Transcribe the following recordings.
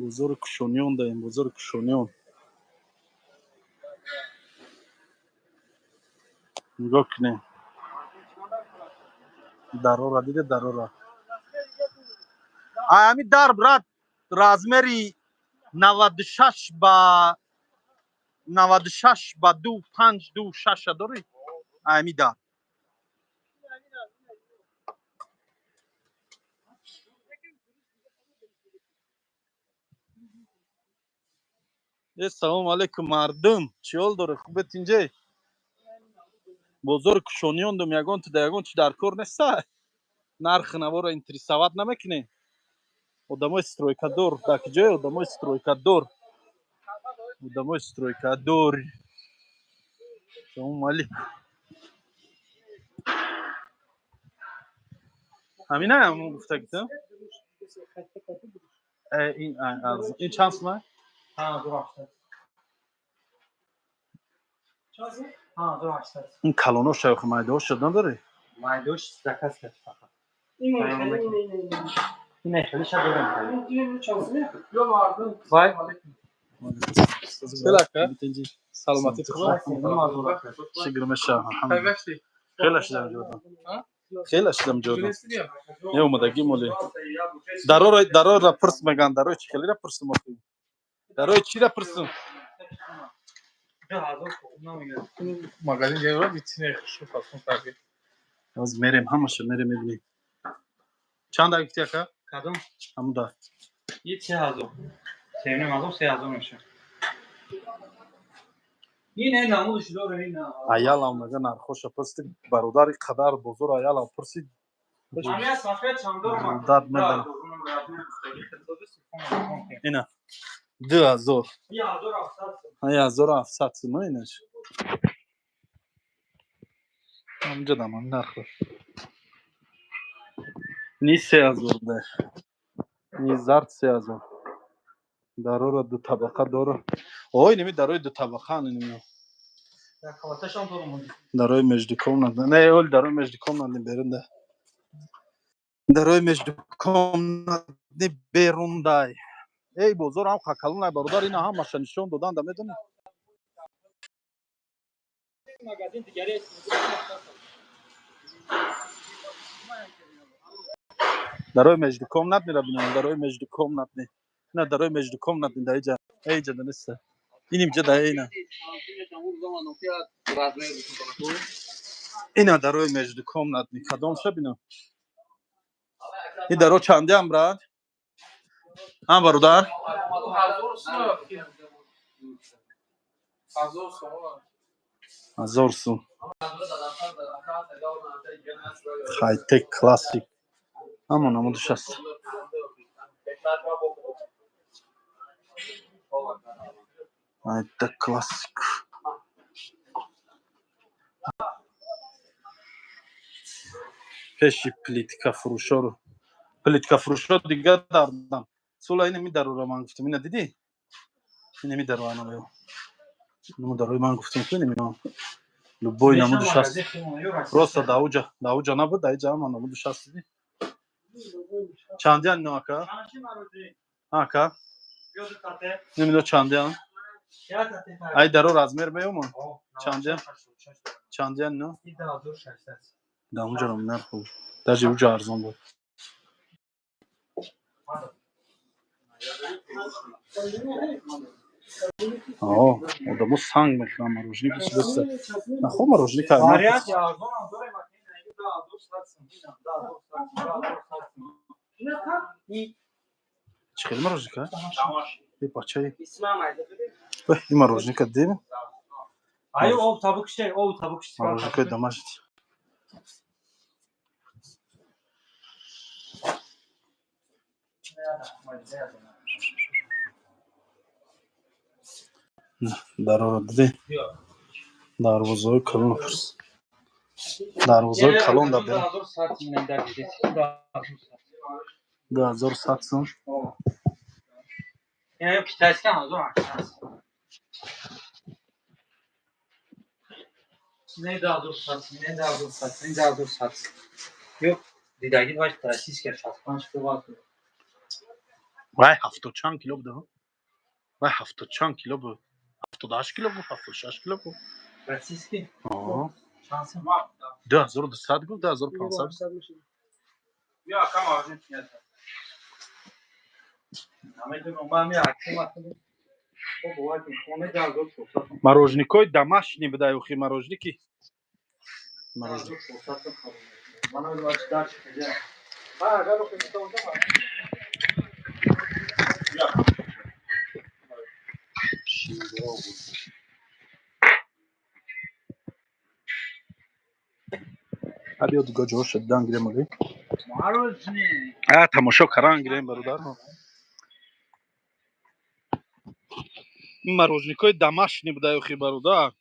Бозори Кушониён даем, бозори Кушониён. Нигоҳ кунем. Дарора диде, дарора. Ами дар, брат, размери 96 ба 96 ба 2 5 2 6 дорӣ? Ами дар. Салом алейкум, мардум. Чӣ ҳол доред? Хубед, инҷе? Бозори Кушониён дум, ягон туда ягон чи дар кор неста? Нархи наворо интересовать намекунед? Одамои стройкадор, дар куҷое одамои стройкадор? Одамои стройкадор. Салом алейкум. Ҳамина ҳамон гуфтагита? Ин ин чанд сума? Ин калоно шайху майдаҳо шуд надорӣ? Майдош заказ кард фақат. Ин хеле дорем. Вай. Саломатӣ хуб? Шукр меша. Хеле шидам ҷодам. Хеле шидам ҷодам. Не омадагӣ моли. Дарора дарора пурс меган, дарои чӣ хелера пурсум охи? Дарои чира пурсум? Магазин ҷайро витрине хушу фасон карди. Аз мерем ҳамаша мерем мебинем. Чанд дар гуфти, ака? Кадом? Ҳамун дар. И 3000. 3500, 3000 меша. Ин эй намудаш дора ин. Аялам мега нархоша пурсид, бародари қадар бозор аялам пурсид. Ҳамия сафед чандор. Дад медам. Ина. 2000. 1700 сум инаш. Ҳамҷа дамам нарх. Ни 3000 да. Ни зард 3000. Дарора ду табақа дора. Ой, ними дарои ду табақа ними. Дарои междукомната. Не, ол дарои междукомната берун да. Дарои междукомната берун дай. Эй, бозор ҳам калон ай, бародар, ина ҳамаша нишон додан да медонӣ? Магазин дигаре. Дарои междукомнат мера бинам, дарои междукомнат не. На дарои междукомнат да иҷа. Эй, иҷа да неста. Иним ҷа да ина. Ина дарои междукомнат ни кадом ша бинам. И даро чандиам, брат? Ҳам, бародар? 1000 сум. Хайтек классик. Ҳамон намудаш аст. Хайтек классик. Пеши плитка фурӯшоро. Плитка фурӯшо дига дардам. Сула ина ми дарора ман гуфтам. Ина дидӣ? Ина ми дарора ана. Инмо дарои ман гуфтам ку ина. Любой намудаш аст. Просто дауҷа, дауҷа набуд, даиҷа ҳама намудаш аст, дидӣ? Чандиан ино, ака? Ака? Намидо чандиан? Ай даро размер меёмон? Чандиан? Чандиан ино? Да унҷа нарх буд. Даже уҷа арзон буд. О, одамо санг мехӯранд, мороженик беста. Нахо мороженик ай. Варианти арзонам дорем, 2100 сум, 2100. Чӣ хели мороженик, а? Э, бачаи. Ин мороженика дидем? Аю об табук ше, об табук ше. Мороженикаи домашний. Дарора дидӣ? Дарвозаҳои калон пурс. Дарвозаҳои калон да берун. 2100 сум. Китайский 1800. Не 2100, не 2100, не 2100. Ё, дидаги баш российский 65 киловатт. Вай, ҳафтод чанд кило буда? Вай, ҳафтод чанд кило буд? 78 кило гуфт, 76 кило гуфт. Российский? О. Чанд сум? 2200 гуфт, 2500. Бیا акам арзин нет. Намедонам, ман ми аксим астам. Хоб, бовар кун, хоне 2400 сум. Мороженикои домашний буда, охи мороженики. Мороженик. 2400 сум харид. Ман намедонам чи дар чи хеле. Ман агар бихоҳам бошам, бیا. Биё, дига ҷоша дидан гирем оли. Мороженое. А тамошо каран гирем, бародар. Ин мороженикои домашний буда, охи, бародар.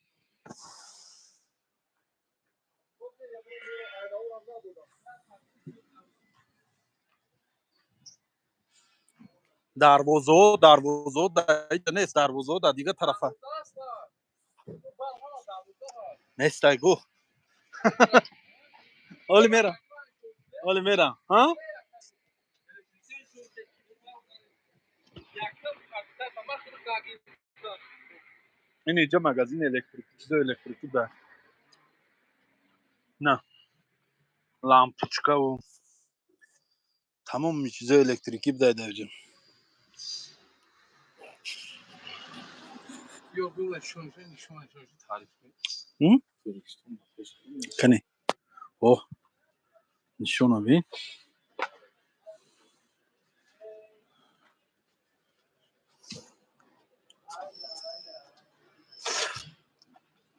Дарвозао, дарвозао дар нест, дарвозао дар дигар тарафа. Нестай гу. Оли мерам. Оли мерам. Ҳа? Ин иҷа магазини электрики, чизои электрикӣ да. На. Лампочкаву тамоми чизои электрикӣ буда дар иҷа. Ё бигӯ, нишон нишон нишон таъриф кун. М? Кани. О. Нишона бин.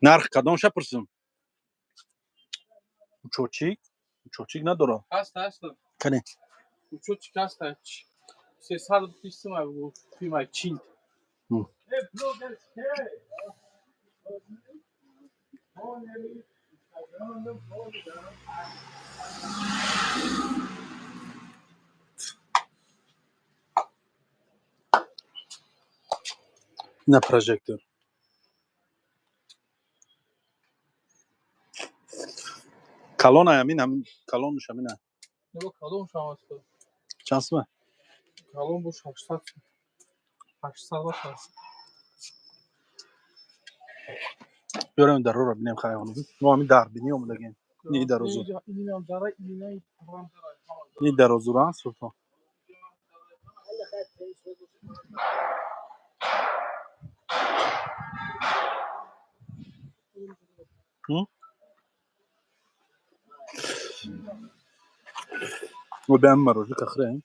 Нарх кадомша пурсим? Учётчик? Учётчик надора. Ҳаст, ҳаст. Кани. Учётчик ҳаст. 320 сум фирмаи Чинт. На прожектор. Калона ҳамин, ҳамин калонаш ҳамина. Нигоҳ, калон шам аст. Чанд сума? Калон бош 800 сум. 800 ва 600. Биёрем дарора бинем хайвоно. Мо ҳамин дарбинӣ омадагем. Ни дарозу. Инам дара, инаи ҳам дара. Ни дарозуран султон. М? Мо биям мороженое хӯрем.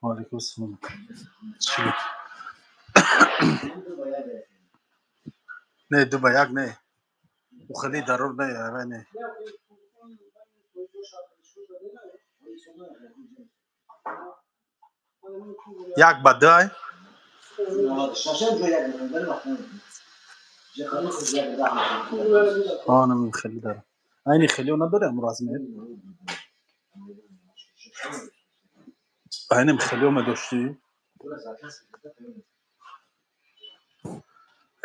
Ва алайкум ассалом. Чӣ? Не, ду ба як не. У хеле дарор не, авай не. Як ба ду ай? Анам хеле дара. Айни хелео надори ам размер? Айнем хелео медоштӣ?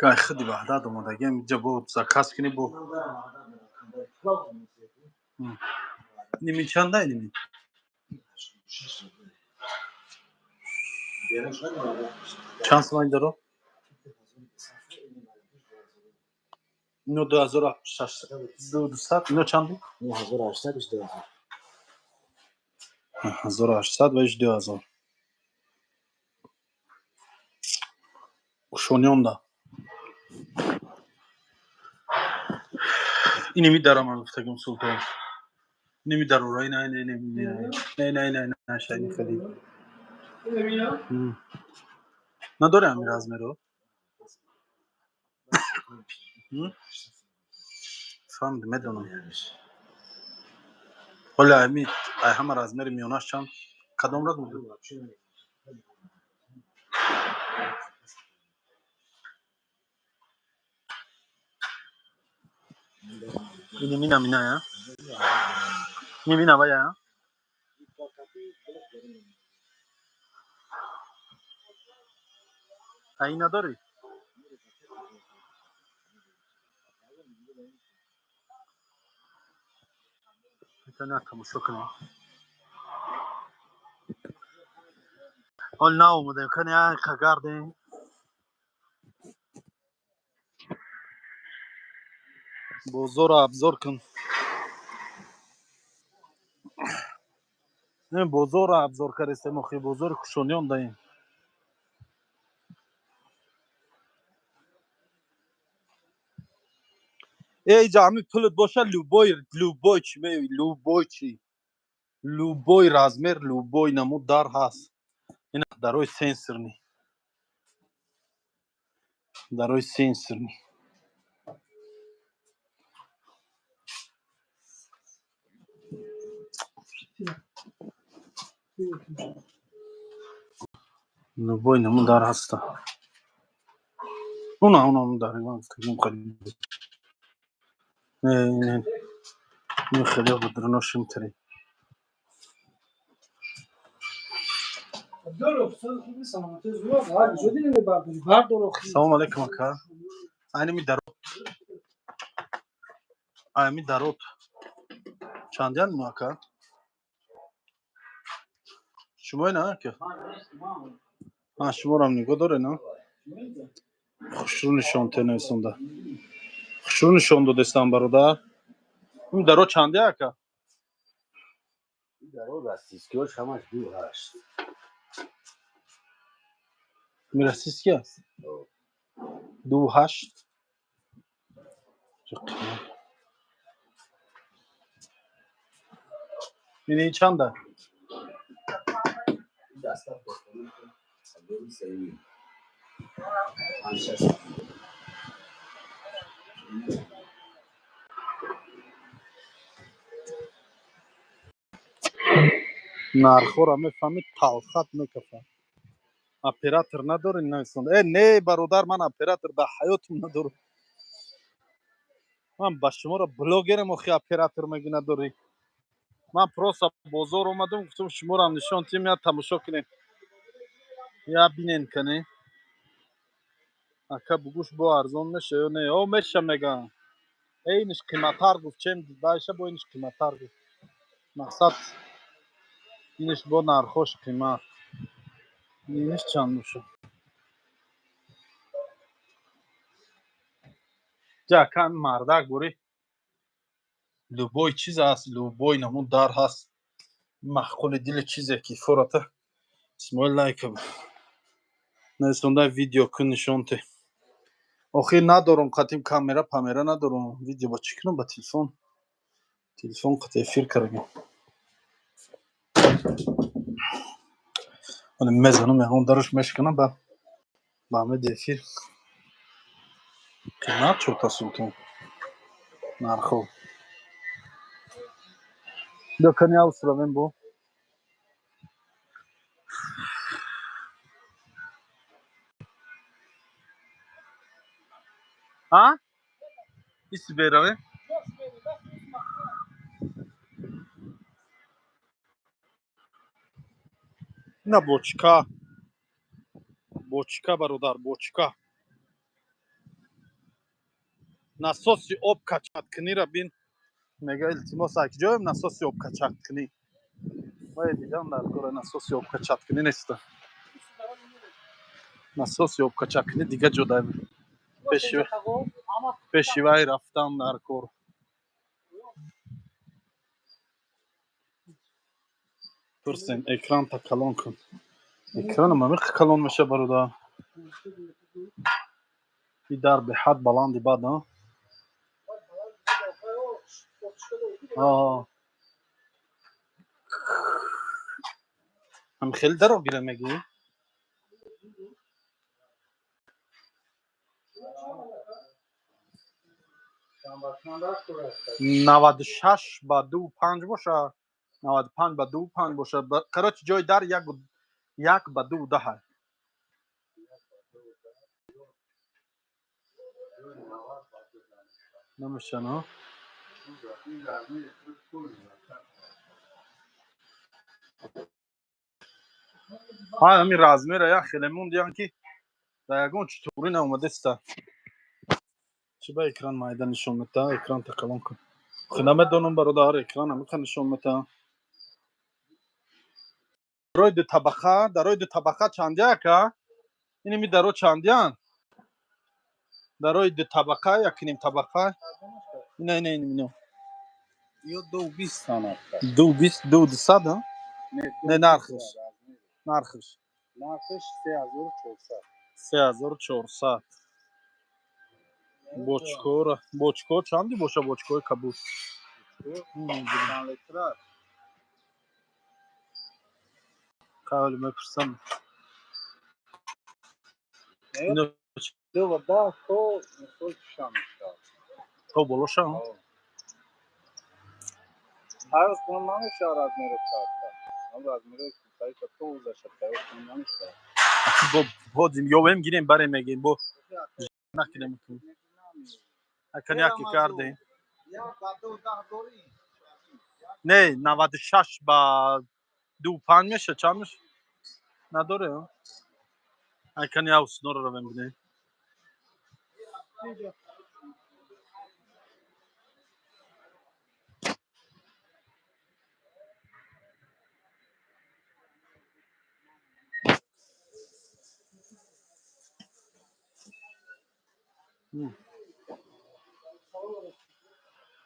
Кай худи Ваҳдат омадагиам инҷа бо заказ кунӣ бо. Ними чанда ними? Чанд сомон даро? Ино 2600, 200, ино чанд буд? 1800 ва 2000. Кушониёнда. Инеми дара ман гуфтагим, Султон. Инеми дарора, ина, ина, ина, ина, ина, ина, ина, ина, шайни хеле. Надори ҳамин размеро? Фаҳмидем, медонам. Ҳоли ҳами ай ҳама размери миёнаш чанд? Кадом размер? Инеми намина, я? Инеми навая, я? Ай надорӣ? Метавонӣ тамошо кунӣ. Ҳол наомадем, кани айқа гардем. Бозорро абзор кун. Не, бозорро абзор кардестем, охи бозори Кушониён даем. Эй, иҷа ҳамин пулат боша, любой, любой чи меои, любой чи. Любой размер, любой намуд дар ҳаст. Ина дарои сенсорный. Дарои сенсорный. Любой намуд дар ҳаста. Уна, уна, уна дар ман гуфтагим хеле. Не, не. Не хеле будруношим тири. Салом алейкум, ака. Айнами дарот. Айнами дарот. Чандян мо, ака? Шумо ина, ака? А, шуморам нигоҳ доре, на? Хушрӯ нишон тенависонда. Хушрӯ нишон додестам, бародар. Ин даро чанде, ака? Даро российскиёш ҳамаш 2,8. Ми российский аст? 2,8. Чӣ қимат. Ини чанда? Даста 3,5. 5-6. Нархҳоро мефаҳмид, талхат мекафад. Оператор надорӣ, нависонда? Э, не, бародар, ман оператор дар ҳаётам надорам. Ман ба шуморо блогерам, охи оператор меги надорӣ. Ман просто бозор омадам, гуфтам шуморо нишон тиҳем, я тамошо кунем. Я бинен кане. Ака, бугӯш бо арзон меша ё не? О, меша мегӯям. Э, иниш қиматтар гуфт, чем дайша бо иниш қиматтар гуфт. Мақсад иниш бо нархош қимат. Иниш чанд бошад? Ҷа, ака, мардак бурӣ. Любой чиз аст, любой намуд дар ҳаст. Маъқули дили чизе ки фората. Исмоил лайка. Нависонда видео кун, нишон те. Охир надорум қатим камера, памера надорум. Видео ба чӣ кунам, ба телефон? Телефон қат эфир кардагим. Вале мезанам, ягон дараш мешканам, ба ҳамеди эфир. Қимат шуд, Султон. Нархо. Биё кани авс равем бо. А? Иси беравем? Ина бочка. Бочка, бародар, бочка. Насоси об качаткунира бин. Мега, илтимос, ак ҷоем насоси об качаткунӣ. Вай дидам, дар кора насоси об качаткунӣ неста. Насоси об качаткунӣ дига ҷо дар пеши вай рафтан дар кор. Пурсем, экранта калон кун. Экранам амиқ калон меша, бародар. И дар беҳад баланди бад, а? Ҳам хеле даро гира мегӯӣ? 96 ба 2,5 боша, 95 ба 2,5 боша. Короче, ҷои дар 1 ба 2,10. Намеша, на? Ҳа, ҳамин размера як хеле мондиям, ки дар ягон чи туғрӣ наомадеста. Чӣ ба экран майда нишон мета? Экранта калон кун. Хе, намедонам, бародар, экран ҳамиқа нишон мета. Дарои дутабақа, дарои дутабақа чандия, ака? Иними даро чандиян? Дарои дутабақа, якним табақа. Ина, ина, ина, ино. Ё 2,20 санат. 2,20, 2,200, а? Не, нархш. Нархш. Нархш 3400. 3400. Бочкора, бочко чанди боша, бочкои кабуд? Чанд литра? Қавли мепурсам. Ино 2,10 то мисол чиша мешавад. То болоша? Ҳар кунун намешавад размери карта. Ам размери куртаиша то узаша тайёр кунун намешавад. Бо ҳозим ёвем, гирем, барем, мегем, бо накунем. Акан яке кардем. 1 ба 2,10 дорӣ? Не, 96 ба 2,5 меша, чанд меша? Надоре, а? Акан як уснора равем бинем.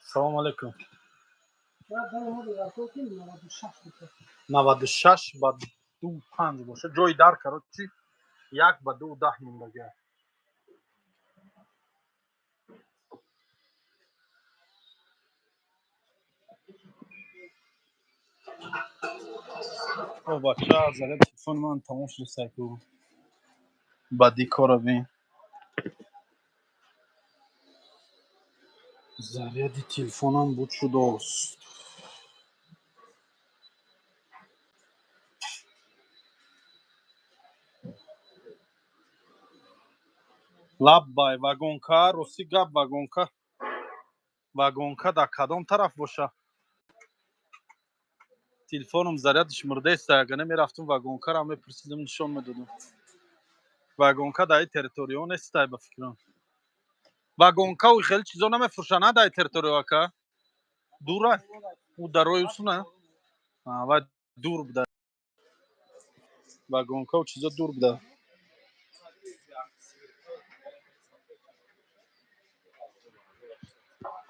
Салому алейкум. 96 ба 2,5 боша. Ҷои дар, короче, 1 ба 2,10 мондага. О, бача, заряд телефони ман тамом шуда, сайку. Баъди кора бин. Заряди телефонам буд шудааст. Лаббай, вагонка, рости гап, вагонка. Вагонка дар кадом тараф боша? Телефоном зарядиш мурдеста, агар намерафтум, вагонкаро мепурсидам, нишон медодам. Вагонка дар ин территорияҳо нестай, ба фикрам. Вагонкаву хеле чизо намефурӯшанд, на, дар ин территорияҳо, ака? Дура? Ӯ дарои усуна? Вай дур буда. Вагонкаву чизо дур буда.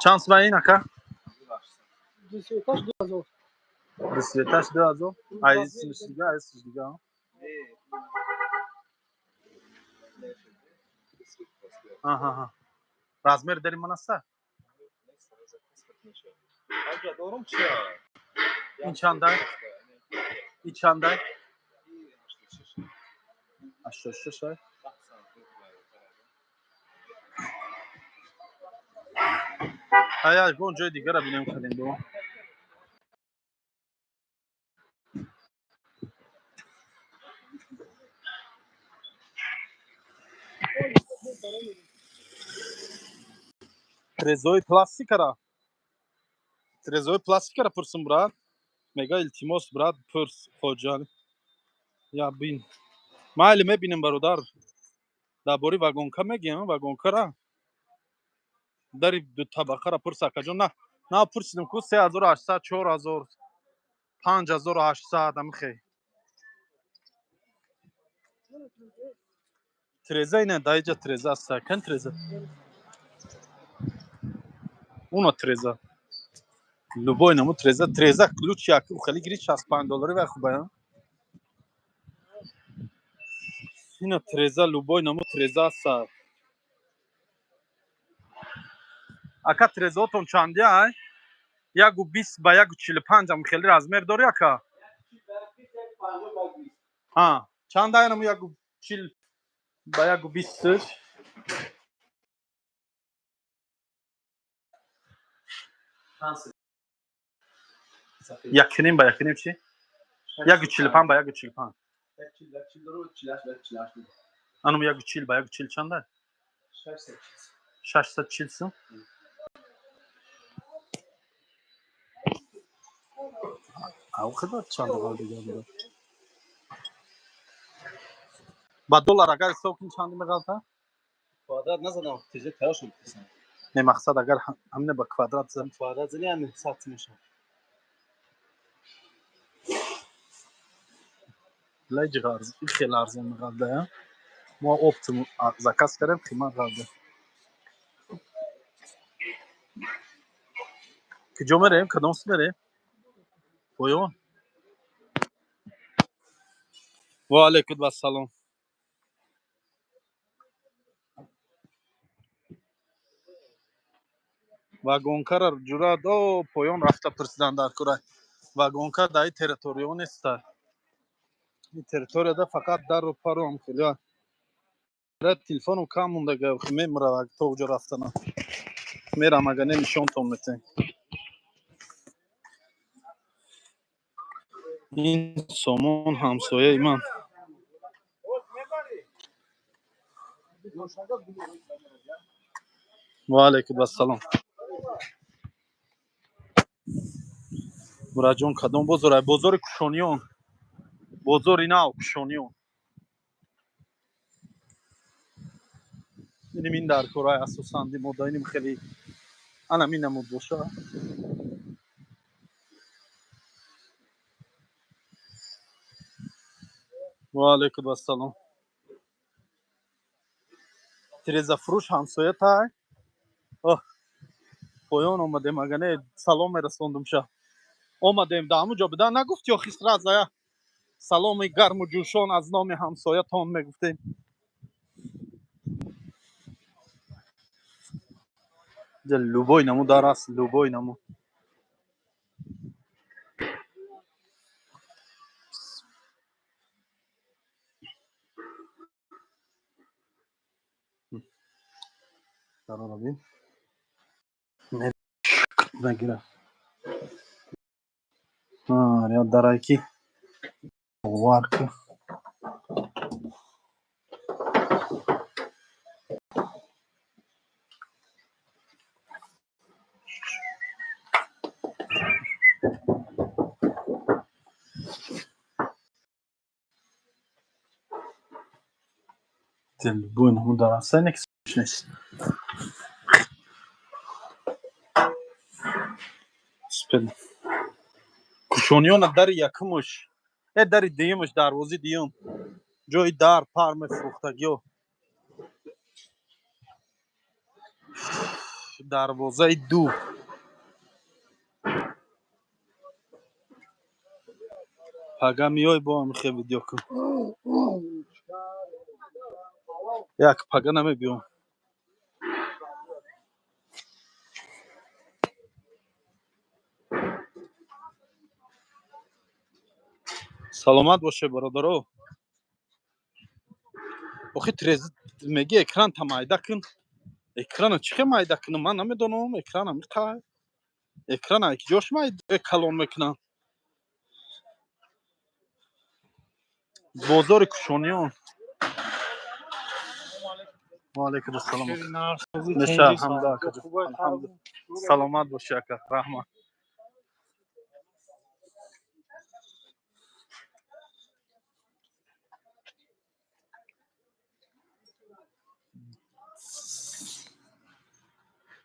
Чанд сум ин, ака? Дусветаш 2000. Дусветаш 2000? Ай, исмиш дига, ай, исмиш дига. Аҳа. Размер дари ман аста? Ин чандай? Ин чандай? 86 ай? Ай, ягон ҷои дигара бинем, кардем бо. Трезои пластикара. Трезои пластикара пурсум, брат. Мега, илтимос, брат, пурс, хоҷа. Я бин. Майли, мебинем, бародар. Дар бораи вагонка мегӯям, вагонкара. Дари дутабақара пурс, акаҷон, на. На, пурсидам ку, 3800, 4000, 5800 амихе. Треза ина, даиҷа треза аст. Кан треза? Уно треза. Любой намуд треза, треза ключ як хеле гири 65 доллари вай хубая. Ина треза, любой намуд треза аста. Ака, трезаотон чанди ай? 1,20 ба 1,45 ам хеле размер дори, ака? Ҳа, чанд ай наму 1,40 ба 1,20? 1,5 ба 1,5 чи? 1,45 ба 1,45. Анум 1,40 ба 1,40 чанд ай? 640 сум. Ав хидмат чанд ғал дигар буда? Ба доллар агар ҳисоб кунӣ, чанд меғалта? Квадрат назадам, теже тайёр шуд. Не, мақсад, агар ҳамина ба квадрат зан. Квадрат зани, ҳамин 100 мешавад. Лайҷи арз, хеле арзон меғалта. Мо оптом заказ кардем, қимат ғалда. Куҷо мерем? Кадом су мерем? Поён. Ва алайкум ассалом. Вагонкара ҷуръат о поён рафта пурсидан дар кура. Вагонка дар ин территориё неста. Ин территорияда фақат дару пару ам хеле. Телефоном кам мондага, мемра то уҷо рафтана. Мерам, ага не, нишонтон метем. Ин сомон ҳамсояи ман. Ва алайкум ассалом. Мураҷон, кадом бозор? Бозори Кушониён. Бозори нав Кушониён. Иним ин дар корҳои асосан димода иним хеле ана мин намуд боша. Ва алайкум ассалом. Тирезафурӯш ҳамсоя тай. Оҳ, поён омадем, ага не, салом мерасондум ша. Омадем, да ҳамун ҷо будан нагуфт ё хисрат зая саломи гарму ҷӯшон аз номи ҳамсоятон мегуфтем. Любой намуд дар аст, любой намуд. Дарора бин. Мегира. Ё дарай ки бовар кун. Любой намуд дар аст, не нест. Кушониёна дари якумуш, дари дуюмуш, дарвози дуюм, ҷои дар пар мефурӯхтагиё. Дарвозаи ду. Пага миёй, бо ҳамихе видео кун. Як пага намебиём. Саломат боше, бародаро. Охи, трез меги, экран та майда кун. Экрана чӣ хел майда кунам? Ман намедонам, экрана миқай. Экрана ҷош майда калон мекунам. Бозори Кушониён. Ва алайкум ассалом. Неша, алҳамдулилла, алҳамдулилла. Саломат боши, ака, раҳмат.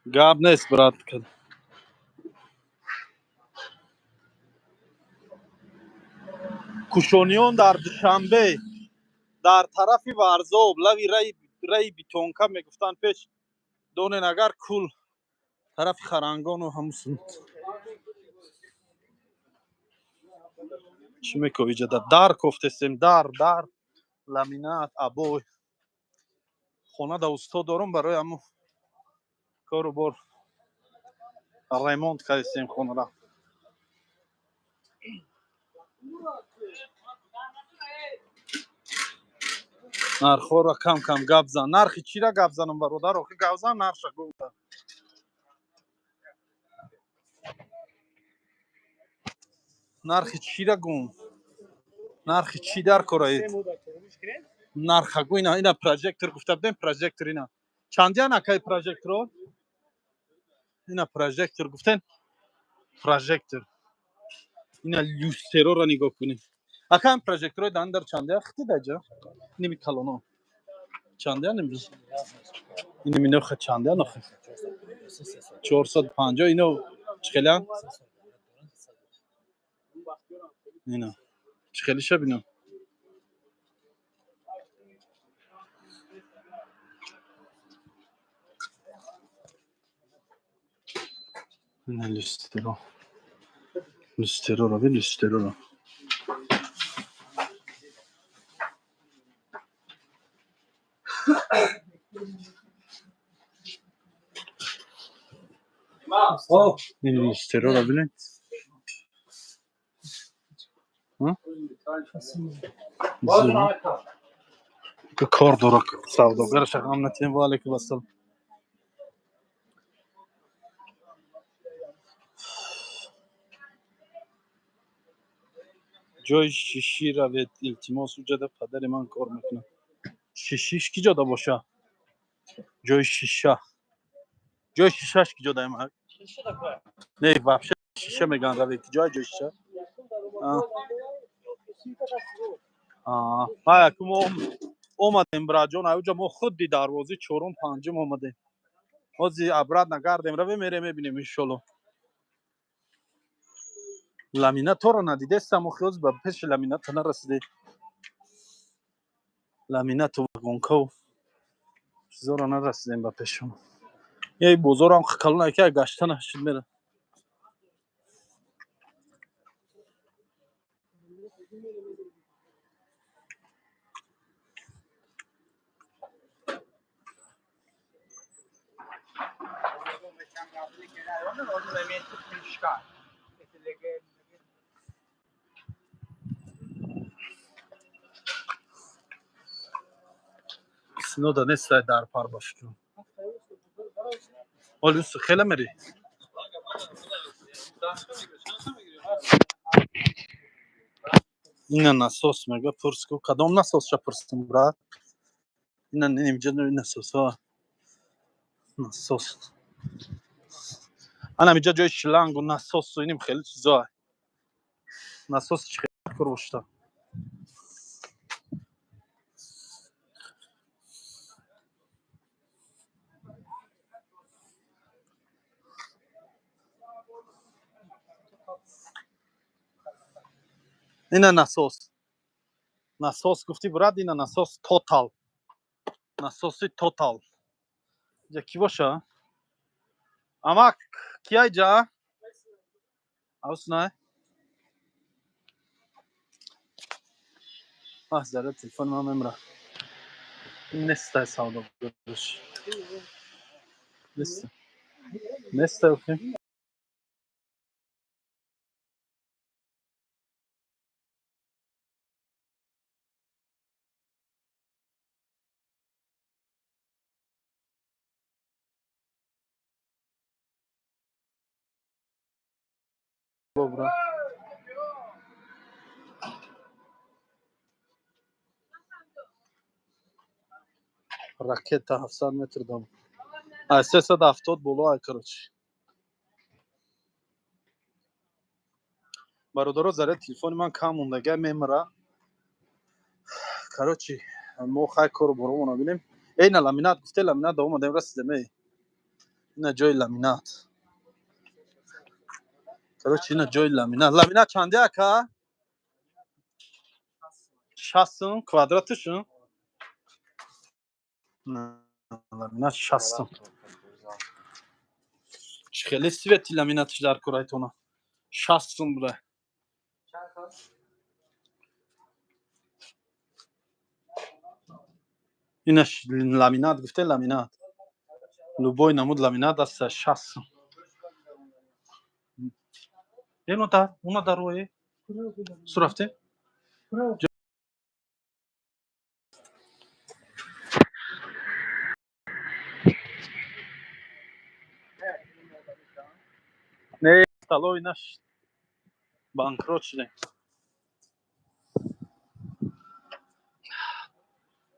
Гап нест, брат. Кушониён дар Душанбе, дар тарафи Варзоб, лави раи битонка мегуфтанд пеш. Донен агар, кул тарафи Харангону ҳамусун. Чӣ мекови иҷода? Дар кофтестем, дар, дар, ламинат, обой. Хона да усто дорум, барои ҳамо кору бор ремонт кардистем хонара. Нархҳоро кам кам гап зан. Нархи чира гап занам, бародар? Охи гап зан, нархша гуфта. Нархи чира гум? Нархи чӣ дар кораед? Нарха гу, ина, ина прожектор гуфта будем, прожектор ина. Чандиян, акай, прожекторо? Ина прожектор гуфтен, прожектор. Ина люстероро нигоҳ кунед. Ака, ҳам прожекторои дар чандия хити даҷа? Иними калоно. Чандиян имрӯз? Иними нохе чандиян охе? 450. Ино чӣ хелиян? Ина. Чӣ хелиша бино? Ина люстеро. Люстероро би, люстероро. Ин люстероро бинед. Кор дора савдогараша ғам натиҳем. Ва алайкум ассалом. Ҷои шишӣ равед, илтимос, уҷада падари ман кор мекунад. Шишиш ки ҷода боша? Ҷои шиша. Ҷои шишаш ки ҷода? Не, вообще шиша меган, равед ки ҷои шиша? А, мо омадем, браҷон, аҷа мо худи дарвози чорум панҷум омадем. Ҳози обратно гардем, равем, мерем, мебинем, иншолло. Ламинаторо надидестам, охи ҳози ба пеши ламината нарасиде. Ламинату вагонкау чизоро нарасидем ба пешон. Ей, бозорам калона ки гашта нашид мера. Синода нестай дар пар, ба фикрам. Оли хеле мери. Ина насос мега, пурс ку. Кадом насосша пурсим, брат? Ина нимҷа насосо. Насос. Ана миҷа ҷои шлангу насосу иним хеле чизо. Насос чӣ хеле кор бошта? Ина насос. Насос гуфти, брат, ина насос тотал. Насоси тотал. Ҷа ки боша? Амак, кияй ҷа? Аус най? Аҳ, заряд телефони ман мемра. Нестай савдогараш. Неста. Нестай охи. Добра. Ракета 700 метр дом. А 370 боло ай, короче. Бародаро, заряд телефони ман кам мондага, мемра. Короче, мо хай кору боромона бинем. Эй, на ламинат гуфте, ламинат да омадем, расидем, эй. Ина ҷои ламинат. Короче, ина ҷои ламинат. Ламинат чанде, ака? 60 сум квадраташ? Ламинат 60 сум. Чӣ хеле свети ламинаташ дар курайтона. 60 сум буда. Инаш ламинат гуфте, ламинат. Любой намуд ламинат аст, 60 сум. Ено дар, уна дарое. Су рафте? Не, столой наш банкрот шудем.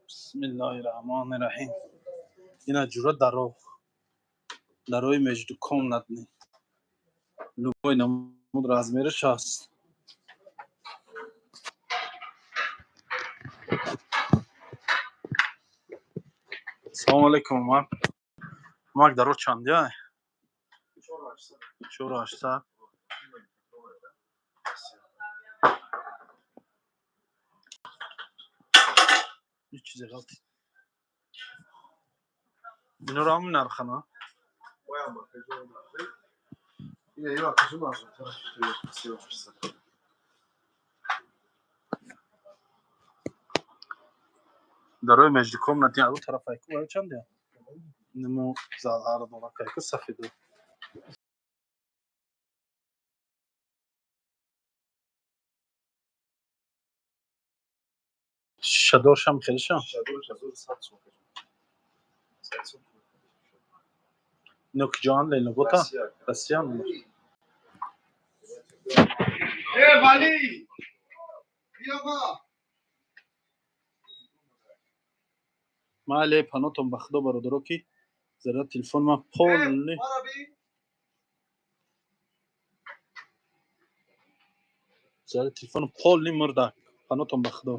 Бисмиллоҳи раҳмони раҳим. Ина ҷура даро. Дарои междукомнатный. Любой намуд размераш ҳаст. Салому алейкум, Умар. Мак даро чандия? 4800. Ҳеҷ чизе ғалти. Иноро ҳамин нархана? Дарои междукомнатный ару тарафайку ваё чандия? Нимо залҳаро доракайку сафеду. Шадоршам хелешам? Ино киҷоанд, Ленобота? Россиян? Э, Вали! Биё ма! Майли, панотон ба худо, бародаро, ки заряд телефон ман полный. Мара би! Заряд телефону полный мурдак. Панотон ба худо.